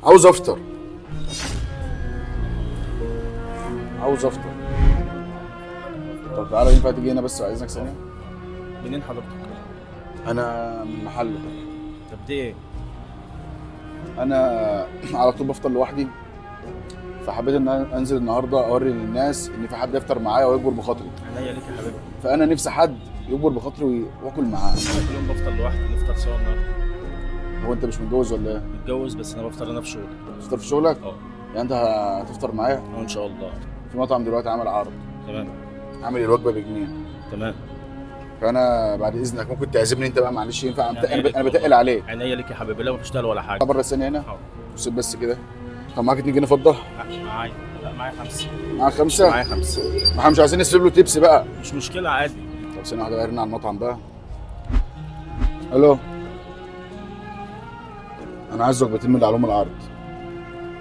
عاوز افطر، عاوز افطر. طب تعالى، ينفع تيجي هنا بس؟ عايزك ثانية. منين حضرتك؟ انا من محله. طب دي ايه؟ انا على طول بفطر لوحدي، فحبيت ان أنا انزل النهارده اوري للناس ان في حد يفطر معايا ويكبر بخاطري. عينيا ليك يا حبيبي. فانا نفسي حد يكبر بخاطري واكل معاه. انا كل يوم بفطر لوحدي، نفطر سوا النهارده. هو انت مش متجوز ولا ايه؟ متجوز بس انا بفطر انا في شغلي. تفطر في شغلك؟ اه. يعني انت هتفطر معايا؟ اه ان شاء الله. في مطعم دلوقتي عامل عرض. تمام. عامل الوجبة بجنيه. تمام. فانا بعد اذنك ممكن تعزمني انت بقى، معلش ينفع؟ عينيا ليك انا بتقل والله. عليك. عينيا ليك يا حبيبي، لا مفيش تقل ولا حاجة. بره الثانية هنا. حاضر. سيب بس كده. طب معاك 2 جنيه فضة؟ لا، معايا، لا معايا خمسة. معاك خمسة؟ معايا خمسة. ما احنا مش عايزين نسيب له تبس بقى. مش مشكلة عادي. طب ثانية واحدة بقى، رن على المطعم بقى. الو، انا عايز وجبتين من اللي عليهم العرض.